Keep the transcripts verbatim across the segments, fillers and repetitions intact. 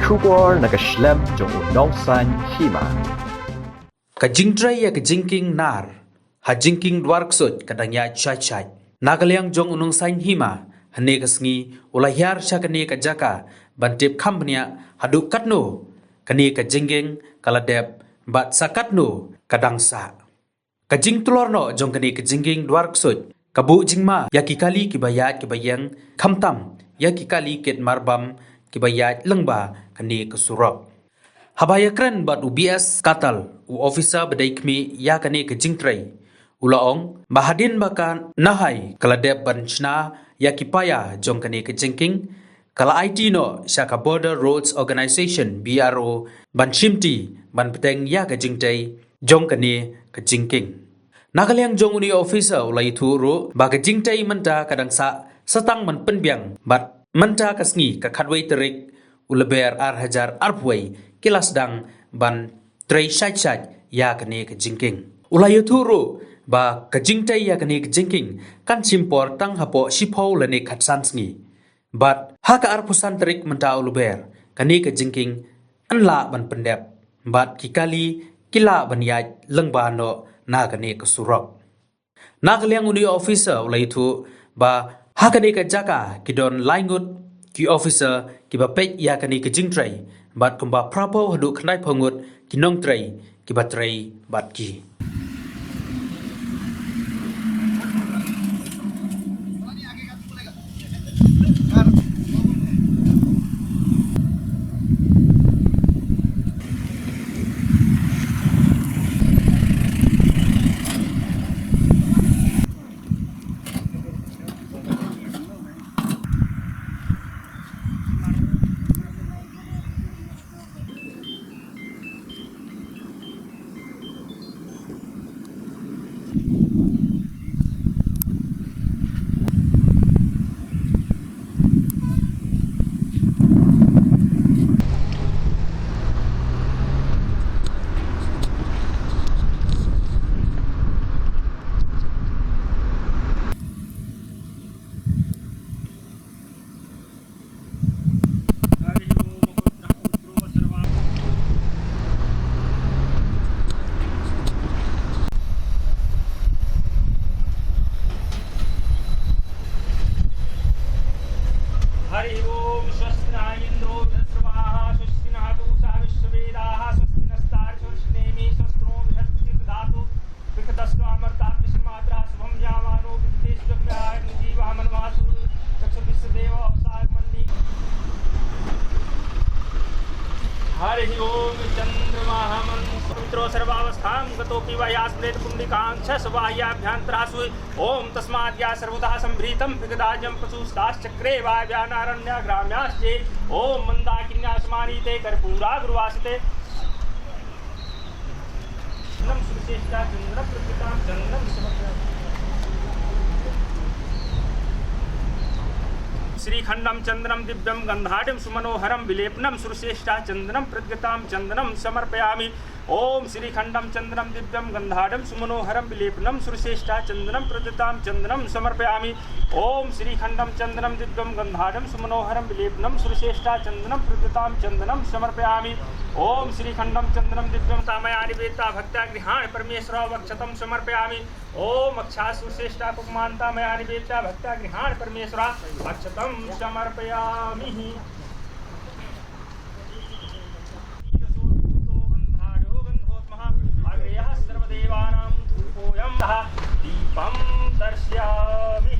Khubor na ka shlem jong u Nongsaiñ Hima. Ka jingtrei ïa ka jingkieng nar ha jingkieng Dwarksuid ka dang ïaid shait shait. Na ka liang jong u Nongsaiñ Hima, hynne ka sngi u la hiar sha kane ka jaka ban tip kham bniah haduh katno kane ka jingkieng ka la dep bad sa katno ka dang sah. Ka jingtlor noh jong kane ka jingkieng Dwarksuid ka buh jingma ïa ki kali kiba ïaid kiba ïeng, khamtam ïa ki kali kit marbam kiba ïaid lyngba kane ka surok. Haba ïakren bad u B S Katal, u officer ba dei khmih ïa kane ka jingtrei, u la ong ba hadien ba ka Nahai ka la dep ban shna ïa ki paia jong kane ka jingkieng, ka la aiti noh sha ka Border Roads Organisation, B R O, ban shimti ban bteng ïa ka jingtrei jong kane ka jingkieng. Na ka liang jong une u officer u la ïathuh ruh ba ka jingtrei mynta ka dang sah, sa tang ban pynbiang bad mynta ka sngi ka khatwei tarik u Lber ar hajar arphew wei ki la sdang ban trei shait shait ïa kane ka jingkieng. U la ïathuh ruh ba ka jingtrei ïa kane ka jingkieng kan shim por tang hapoh shiphew lane khatsan sngi. Bad ha ka arphew san tarik mynta u Lber, kane ka jingkieng yn lah ban pyndep bad ki kali ki lah ban ïaid lyngba noh na kane ka surok. Na ka liang une u officer u la ïathuh ba ha kane ka jaka ki don lai ngut ki officer kiba peit ïa kane ka jingtrei bad kumba phraphew haduh khyndaiphew ngut ki nongtrei kiba trei bad ki. हरि ओम। स्वस्ति न इंद्रो वृहस्पतिः, स्वस्ति नः पूषा विश्ववेदाः, स्वस्ति नस्तार्क्ष्यो अरिष्टनेमिः, स्वस्ति नो बृहस्पतिः ददातु। विकटस्वामर्तात् विश्वमात्रा शुभं यामानो विद्येषु जग्म्याग्निजीवः मन्वासुर चक्षुर्विश्वदेव अवसायमन्नि। हरि ओम। चंद्रमाहमं पवित्रो सर्वावस्थां गतोऽपि वा यास्मृत पुंडिकांक्षस्वाह्याभ्यंतरासु। ओम तस्माद् या सर्वतः संभृतं विगदाज्यं पशुस्ताश्चक्रे वायव्यानारण्याग्राम्याश्चे। ओम मंदाकिन्यासमानीते कर्पूरागुर्वासिते। चंद्रम सुरसेष्टा चंद्रम प्रकृताम चंद्रम समर्पयामि। श्रीखंडम चंद्रम दिव्यम गंधाढ्यम सुमनोहरम विलेपनम सुरसेष्टा चंद्रम प्रकृताम चंद्रम समर्पयामि। ओम श्रीखंडम चंद्रम दिव्यम गंधाढ्यम सुमनोहरम विलेपनम सुरसेष्टा चंद्रम प्रकृताम चंद्रम समर्पयामि। ओम श्रीखंडम चंद्रम दिव्यम गंधाढ्यम सुमनोहरम विलेपनम सुरसेष्टा चंद्रम प्रकृताम चंद्रम समर्पयामि। ओम श्रीखंडम चंद्रम दिव्यम ता मया निवेदिता भक्त्या गृहाण परमेश्वरा वक्षतम समर्पयामि। ओम अक्षासुरसेष्टा कुकुमांता मया निवेदिता भक्त्या गृहाण परमेश्वरा वक्षतम समर्पयामि। अग्रेयः सर्वदेवानां धूपोऽयं दीपं दर्शयामि।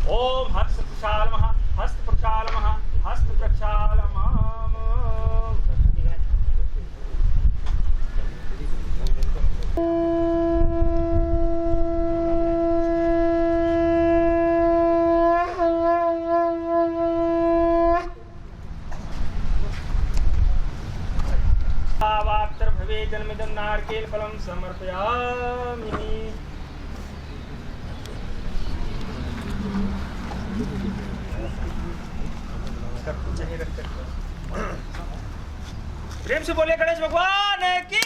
ॐ हस्त प्रक्षालमः, हस्त प्रक्षालमः, हस्त प्रक्षालमः। भावात्तरभवे जन्मजन्मार्केलफलं समर्पयामि। प्रेम से बोलिए गणेश भगवान की।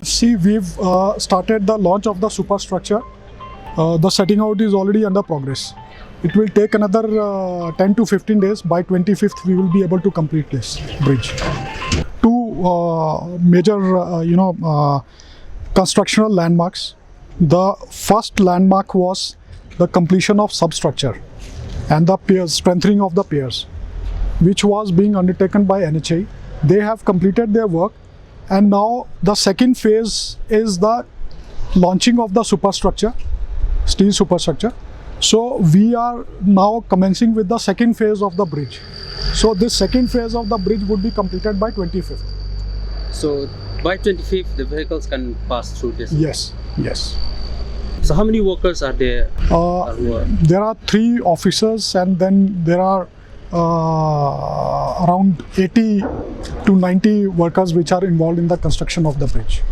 See, we've uh, started the launch of the superstructure. Uh, the setting out is already under progress. It will take another uh, ten to fifteen days. By twenty-fifth, we will be able to complete this bridge. Two uh, major, uh, you know, uh, constructional landmarks. The first landmark was the completion of substructure and the piers, strengthening of the piers, which was being undertaken by N H A E. They have completed their work, and now the second phase is the launching of the superstructure, steel superstructure. So we are now commencing with the second phase of the bridge. So this second phase of the bridge would be completed by twenty-fifth. So by twenty-fifth, the vehicles can pass through this. Yes, yes. So how many workers are there? Uh, Are who are- there are three officers, and then there are uh, around eighty to ninety workers which are involved in the construction of the bridge.